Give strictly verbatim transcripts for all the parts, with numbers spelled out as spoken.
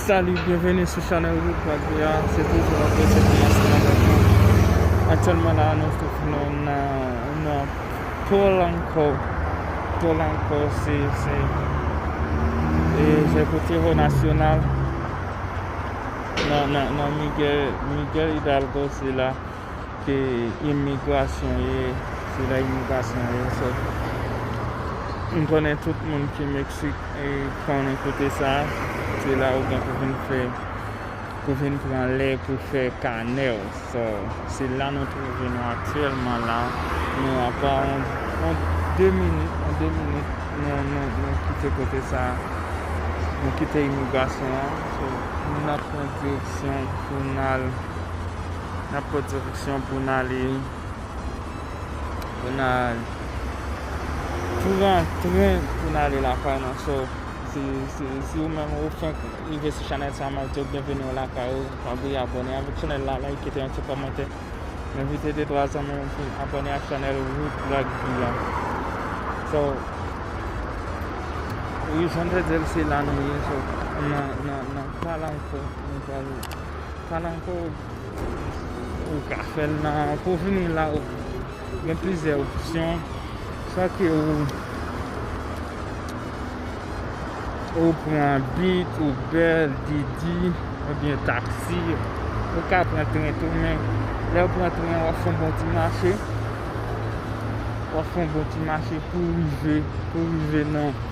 Salut, bienvenue sur Chanel Route Bagdea. C'est toujours un plaisir pour moi d'être avec vous. Actuellement là, nous nous trouvons dans, dans Polanco. Polanco, c'est, c'est, et c'est côté Héros National. Non, non, non, Miguel, Miguel Hidalgo, c'est là. Ke imigrasyon ye, se la imigrasyon ye. So, m konnen tout moun ki Meksik e konnen kote sa, se la ou gen pou vin fè, pou vin pran lè pou fè kanè w. So, se la nou twouve nou aktyèlman la. Nou apa yon, yon de minit, yon de minit, nou, nou, nou kite kote sa, nou kite imigrasyon an. So, nou ap pran direksyon pou n al N ap pran direksyon pou n ale, pou n al pran tren pou n ale lakay nou. So, si, si, si ou menm ou fenk rive sou chanèl sa, m ap di w byenveni lakay ou. Pa bliye abòne avèk chanèl la, like, kite yon ti kòmantè. M envite de twa zanmi w pou abòne ak chanèl Root Black V a. So, wi, jan m te di l, se la nou ye. So, nan, nan, nan Polanco, nou pral Polanco, ou ka fè l nan, pou vini la, ou gen plizyè opsyon. Swa ke ou, ou pran Bit, Uber, Didi, oubyen taksi. Ou ka pran tren tou, men lè ou pran tren, w ap fè yon bon ti mache. W ap fè yon bon ti mache pou rive, pou rive nan,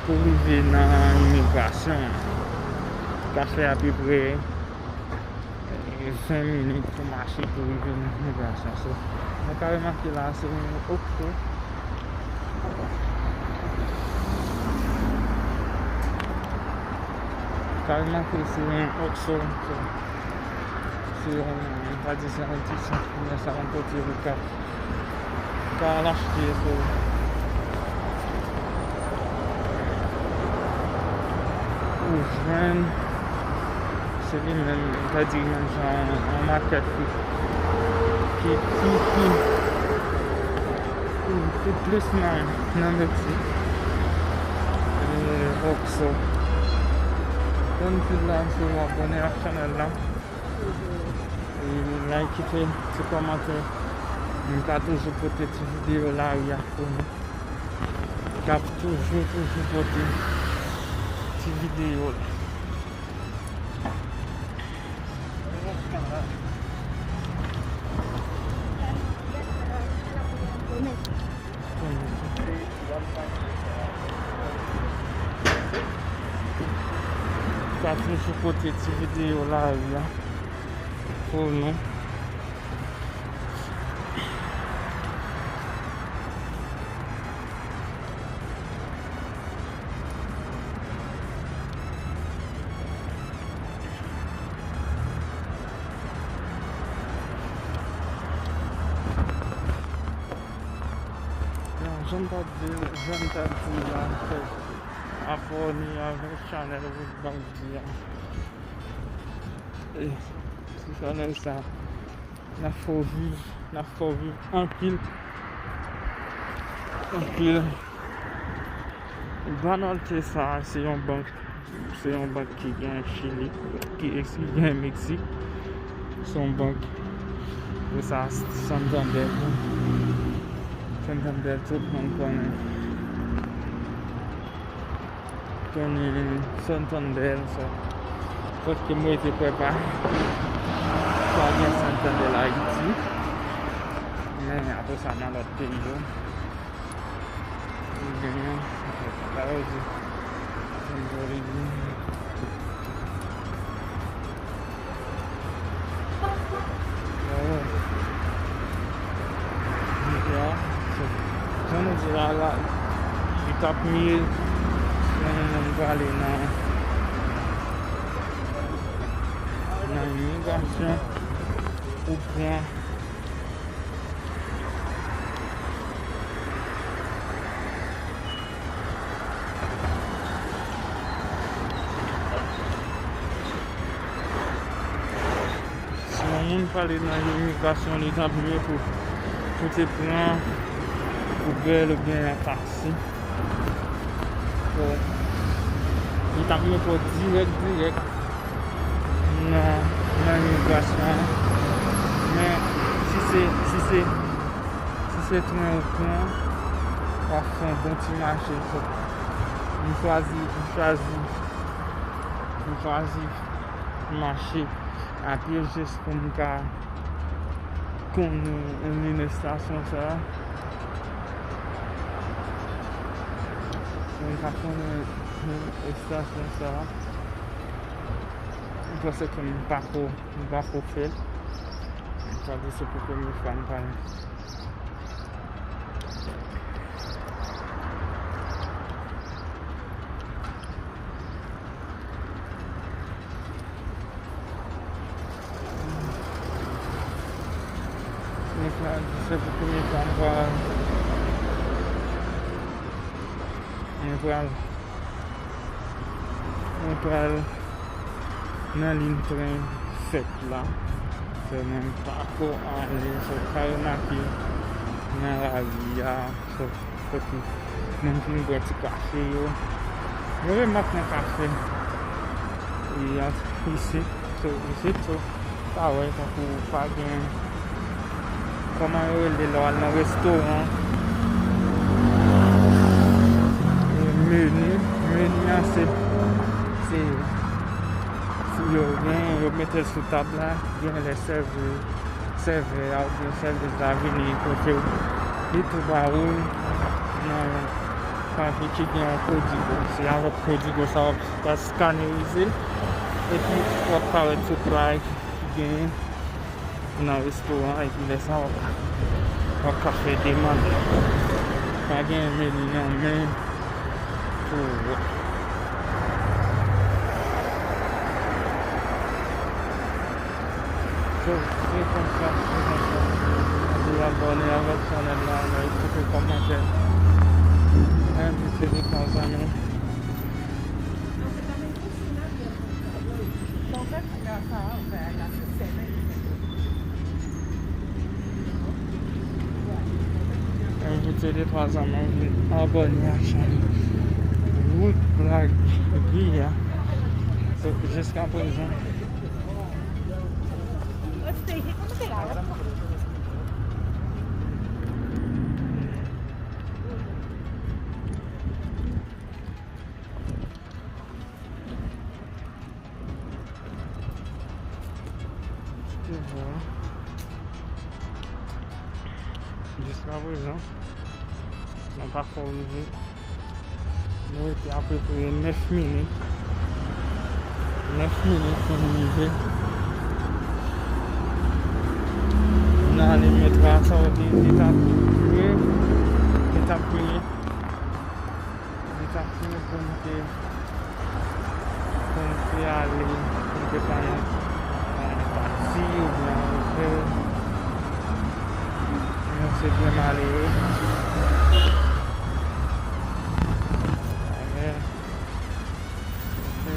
pou rive nan imigrasyon an. Ou ka fè apeprè ven minit pou mache pou rive nan imigrasyon. So, nou ka remake la, se yon Oxxo. Ou ka remake se yon Oxxo. So, se yon, nou ka di se yon ti sant komèsyal, yon kote ou ka ka al achte pou ou jwenn, se li menm, m ta di menm jan yon makèt ki, ki, ki, ki, ki, ki plis nan, nan Meksik. E, Oxxo. Konn ki la, si w abòne ak chanèl la. E like, kite ti kòmantè. M ka toujou pote ti videyo lari a pou nou. M ka toujou, toujou pote ti videyo la. Sa toujou pote ti videyo lari a pou nou. Jan m t ap di, jan m t ap di la, fè abòne avèk chanèl Root Black V a. E, sou chanèl sa, n ap fè w viv, n ap fè w viv anpil, anpil. Banorte sa, se yon bank Se yon bank ki gen Chili, ki, ki gen Meksik. Se yon bank, e sa, Santander tou. Santander, tout moun konnen. Konnen Santander, sa. Fòk ke m rete prepa. Pa gen Santander Ayiti. Men apre sa, nan lòt peyi yo. Ou genyen, sa yo di. Sa yo di. Jan nou di la, la, li t ap miye si yon moun prale nan, nan imigrasyon, ou pran Si yon moun prale nan imigrasyon, li ta byen pou, pou te pran Uber oubyen yon taksi. Bon. Li t ap mete w dirèk, dirèk nan, nan imigrasyon an. Men, si se, si se, si se tren ou pran, w ap fè yon bon ti mache. So, m chwazi, m chwazi, m chwazi mache a pye jis pou m ka konnen estasyon sa a. Mwen pa konnen estasyon sa a. Mwen panse ke m pako, m pako fè l. Mwen panse se pou premye fwa m pral. Mwen pral, se pou premye fwa m pral, mwen pral, mwen pral nan liy tren sèt la. Se mwen pako ale, se w ka remake nan lari a. So, kote moun vin bwè ti kafe yo. Yo remak nan kafe. E ant isit, so, isit, so, sa wè, tankou pa gen, kòman yo rele lè w al nan restoran. E meni, meni an se, se, se yo gen, yo mete l sou tab la, gen lè sèvi sèvè a oubyen sèvis la vini kote w, li tou ba ou nan papye ki gen yon kodigo. Se avèk kodigo sa w ap ka skanerize l, epi w ap ka wè tout bagay ki genyen nan restoran an, epi lè sa w ap ka, w ap ka fè demann. Pa gen meni nan men. Pou wè. So, se konsa, se konsa. Di abòne avèk chanèl la, like, kite kòmantè. Envite de tan zan nou. Envite de twa zanmi w vin abòne a chanèl Wood Black Guy a. So, jiskaprezan, Jiskaprezan, nou pako rive. Nou rete apeprè nèf minit. Nèf minit pou nou rive. N ale met la sòti, li t ap priye. Li t ap priye. Li t ap priye pou n te, pou n te ale, pou n te pran yon, yon taksi oubyen yon otèl. Nou se byen malere. Amen. Ok.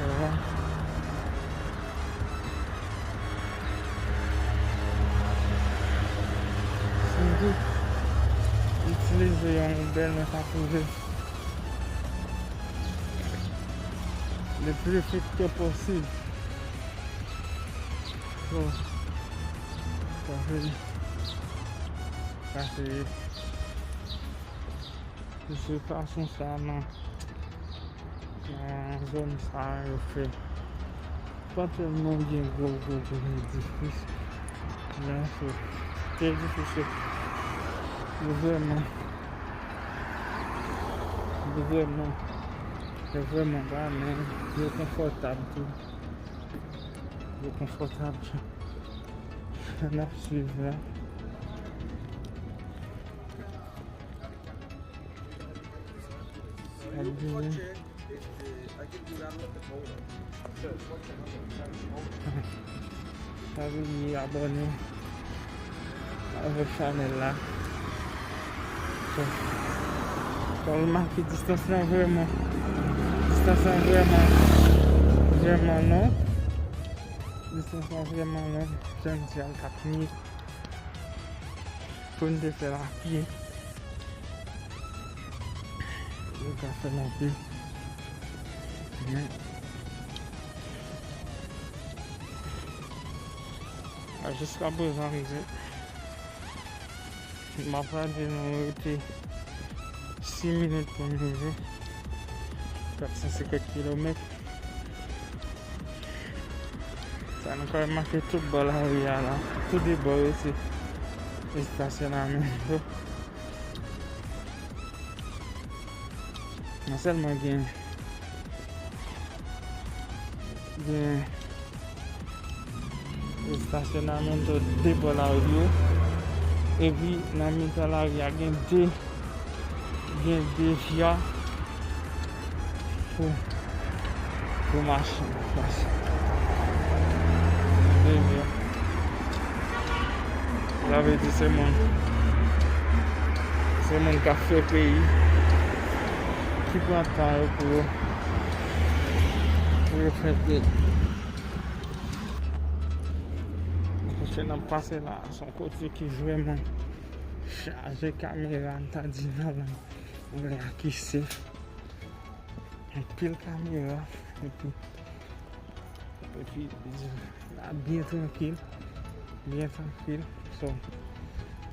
Ok. Si m te itilize yon Uber, mwen ta twouve le pli vit ke posib. So, sa vle di, sa se, se fason sa nan, nan zòn sa yo fè. Pa tèlman gen gwo, gwo, gwo edifis. Men se, se edifis yo, yo vrèman, yo vrèman, yo vrèman ba, men yo konfòtab tou. Yo konfòtab. N ap swiv la. Ap vini. Pa bliye abòne avèk chanèl la. So, w remake distans lan vrèman, distans lan vrèman, vrèman long. Distans lan vrèman long. Jan m di a, l t ap miye. Pou n te fè l a pye. Nou ka fè l a pye. Men, a, jiska prezan, m di, m ap rale nou rete sis minit pou m rive. Kat san senkant kilomèt. Sa nou ka remake tout bò lari a la. Tou de bò yo se estasyonamento. Non sèlman gen, gen estasyonamento de bò lari yo, epi nan mitan lari a gen de, gen de vya pou, pou machin pase. Sa vle di se moun, se moun k ap fè peyi ki pran tan yo pou yo, pou yo fè peyi. Kote n ap pase la, se yon kote ki vrèman chaje kamera, m ta di nan lang anglè a ki safe. Anpil kamera, epi, epi, la byen trankil, byen trankil. So,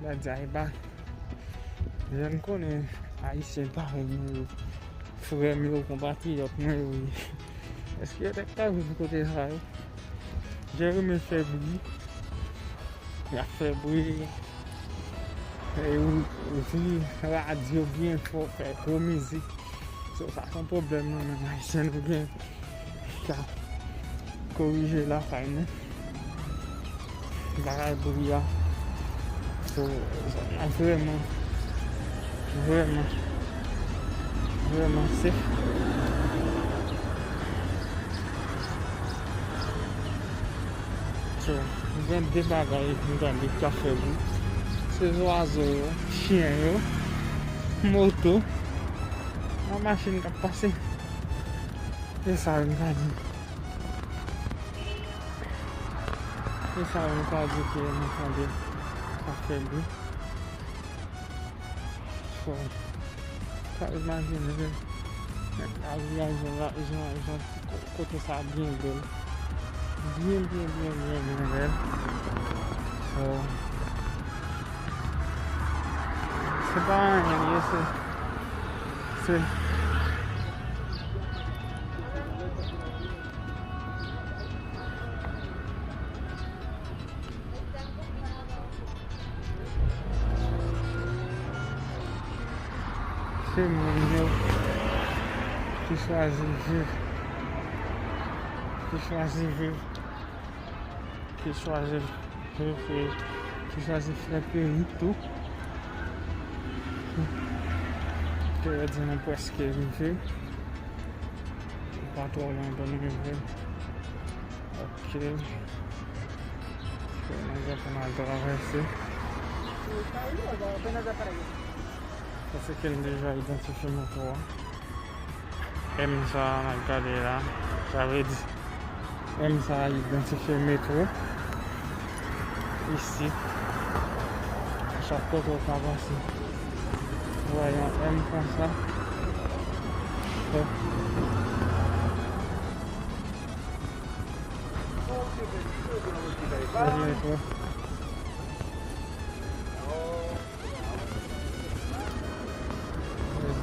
bagay ba, jan n konnen Ayisyen parèy mwen yo, frè m yo, konpatriyòt mwen yo ye. Èske yo t ap ka viv kote sa yo? Jeremi fè bri. Y ap fè bri. E ou, ou di radyo byen fò, fè gwo mizik. So, sa se yon pwoblèm nou menm Ayisyen nou gen. Ka korije lakay nou. Bagay bri a. So, sa vrèman, vrèman, vrèman safe. So, gen de bagay m tande k ap fè bri. Se zwazo yo, chen yo, moto, yon machin k ap pase. E sa m ka di. E sa m ka di ke m tande k ap fè bri. So, sa imajine, men, lavi a, jan, jan, jan, ko-, kote sa byen bèl. Byen, byen, byen, byen, byen bèl. So, se pa anyen li ye, se, se Se moun yo ki chwazi viv, ki chwazi viv, ki chwazi viv, ki chwazi fè peyi tou. Ke yo di nou prèske rive. Pa twò lwen pou nou rive. Ok. Ok, nou gen pou n al travèse. Paske l deja idantifye moto a. M sa a n ap gade la. Sa vle di, M sa a idantifye metwo. Isit. Chak kote w ka pase. Ou wè yon M konsa. Hop. Premye tou.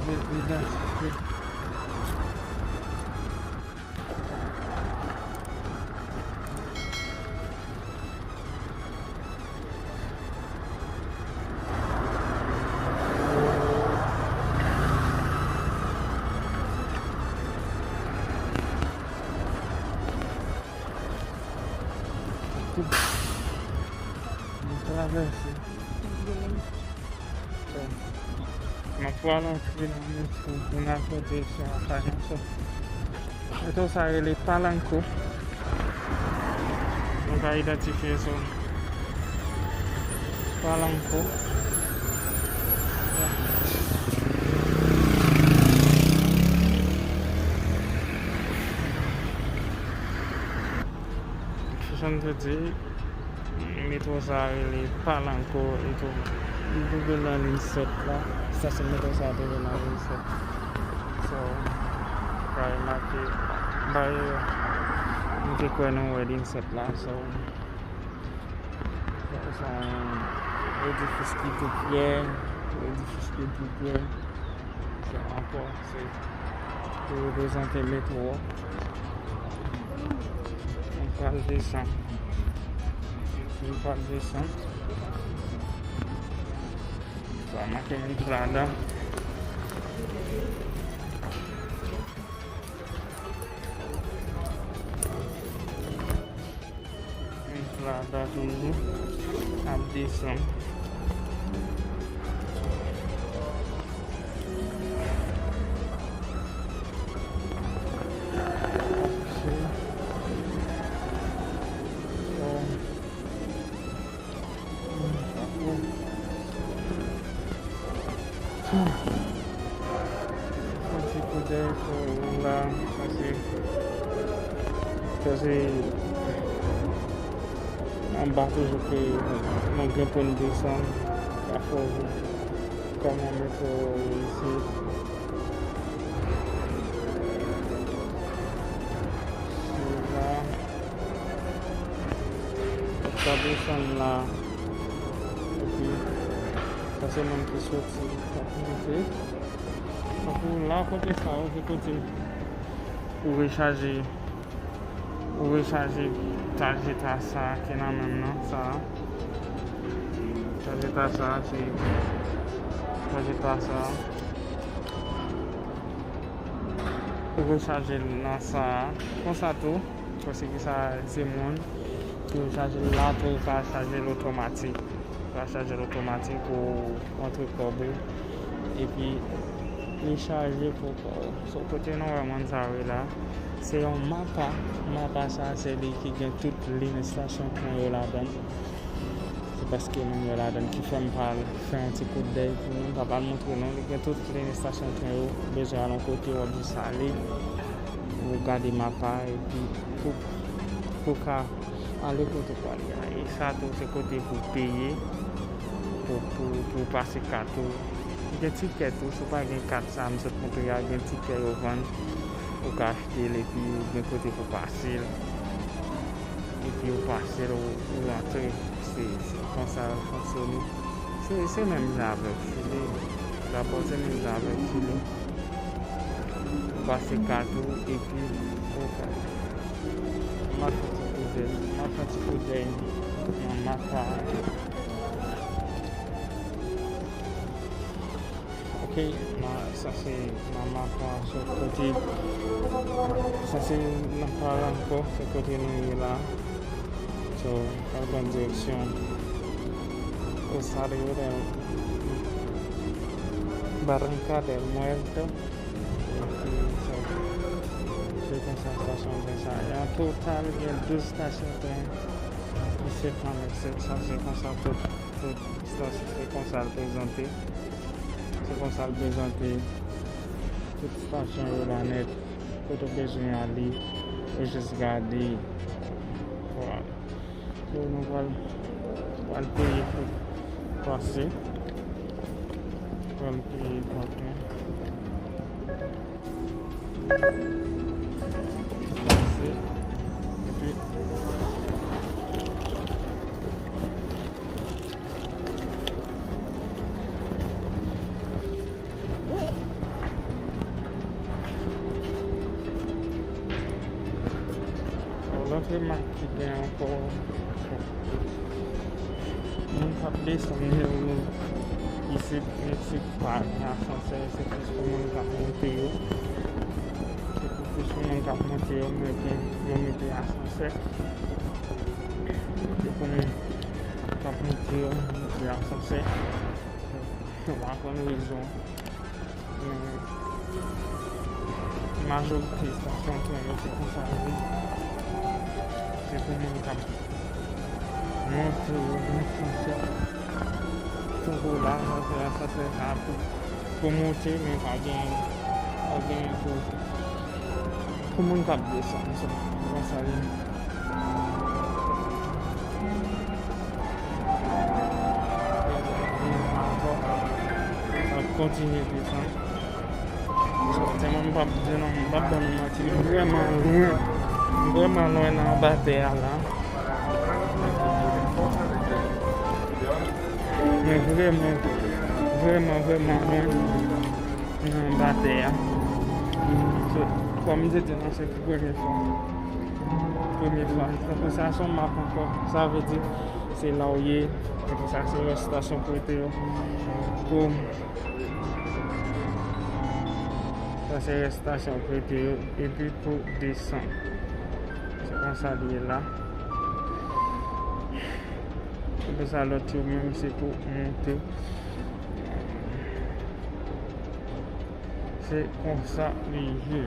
Evidan. Nou travèse. N ap pral antre nan metwo pou n al pote sou Akayè. Metwo sa rele Palanco. Nou ka idantifye sou Palanco. Jan m te di, metwo sa a rele Palanco etou. Li twouve nan liy sèt la. Estasyon metwo sa a twouve nan liy sèt. So, kay make bay, m te kwè nou wè liy sèt la. So, se yon edifis ki tou prè, yon edifis ki tou prè. So, ankò, se pou reprezante metwo a. Mwen pral desann. Mwen pral desann. Sa make mwen pral la. Mwen la, la toujou ap desann. Ok. Bon. Fon ti kout dèyè pou la, paske, paske anba toujou ke mwen gen pou m desann, pa fò kòman met isi. Sila. Sa desann la. Epi, sa se moun ki soti, k ap monte. Tankou la, kote sa yo, se kote ou rechaje, ou rechaje tajeta sa ki nan men m nan, sa. Tajeta sa, se tajeta sa. Ou rechaje l nan sa. Konsa tou. Paske sa se moun ki chaje l la, tou ou ka chaje l otomatik. Ou ka chaje l otomatik pou antre kòb ou. Epi li chaje pou kò w. So, kote nou wè moun sa yo la, se yon mapa. Mapa sa, se li ki gen tout liy estasyon tren yo ladan l. Se paske moun yo ladan l ki fè m pral fè yon ti kout dèy pou nou. M pa pral montre nou, li gen tout liy estasyon tren yo. Ou bezwen al yon kote, w ap jis ale. Ou gade mapa epi pou, pou ka ale kote w prale a. E sa tou se kote pou peye, pou, pou, pou pase kat ou. Gen tikè tou, si w pa gen kat sa m sot montre a, gen tikè yo vann, ou ka achte l epi gen kote pou pase l. Epi ou pase l, ou, ou rantre. Se, se konsa l fonksyone. Se, se menm jan avèk Chili. Dabò se menm jan avèk Chili. Ou pase kat ou epi ou fè. M ap fè ti kout dèy, m ap fè ti kout dèy nan mapa. Ok, nan, sa se nan mapa, se kote, sa se nan Paran ankò, se kote nou ye la. So, pral pran direksyon Rosario del Barranca del Muerto. Epi, so, se konsa estasyon tren sa ye. An total, gen douz estasyon tren ki se konekte. Sa se konsa tout, tout estasyon, se konsa l prezante. Se konsa l prezante tout estasyon yo la nèt. Kote w bezwen ale, ou jis gade. Vwala. So, nou pral, pral peye pou pase. Pral peye pou pase. Pase. Epi, lòt remak ki gen ankò, moun k ap desann yo isit, Meksik pa gen asansè, se plis pou moun k ap monte yo. Se pou plis pou moun k ap monte yo, mete, yo mete asansè. Se pou moun k ap monte yo, mete asansè. M pa konn rezon. Men majorite estasyon tren yo se konsa l ye. Se pou moun k ap monte yo gen asansè. Tankou la, nan asansè sa pou, pou monte, men pa gen, pa gen pou, pou moun k ap desann. Se konsa l ye. Kontinye desann. Tèlman m p ap di non, m p ap ban nou manti, m vrèman lwen. M vrèman lwen nan anba tè a la. Men vrèman, vrèman, vrèman lwen nan anba tè a. So, kòm m te di nou, se pou premye fwa. Premye fwa. Tankou sa se yon map ankò. Sa vle di, se la w ye. Tankou sa se yon estasyon pou rete yo. Pou Sa se estasyon pou rete yo, epi pou desann. Se konsa li ye la. Epi sa lòt yo menm se pou monte. Se konsa li ye.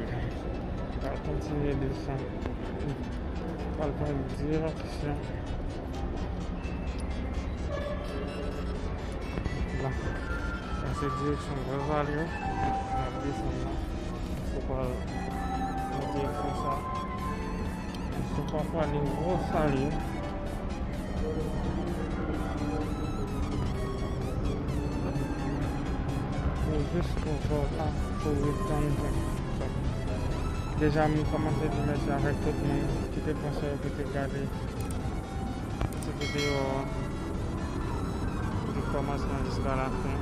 Pral kontinye desann. Pral pran direksyon. La. Sa se direksyon Gran Vale yo. N ap desann la. Fò pa monte konsa. Fò pa pale Gran Vale yo. Pou jis konfò a, pou ret tann jan. Deja, m kòmanse di mèsi avèk tout moun ki te pran swen yo, ki te gade ti videyo an, depi kòmansman jiska lafen.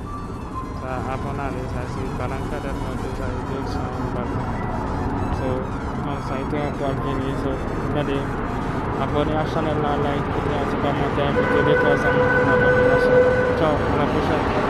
Sa ap ann ale, sa se Palanca del Norte, sa se direksyon Envadman. So, kòman sa ete an pral vini, so, gade, abòne ak chanèl la, like, kite yon ti kòmantè, envite de twa zanmi pou n abòne ansanm. Tchaw, a la pwochèn.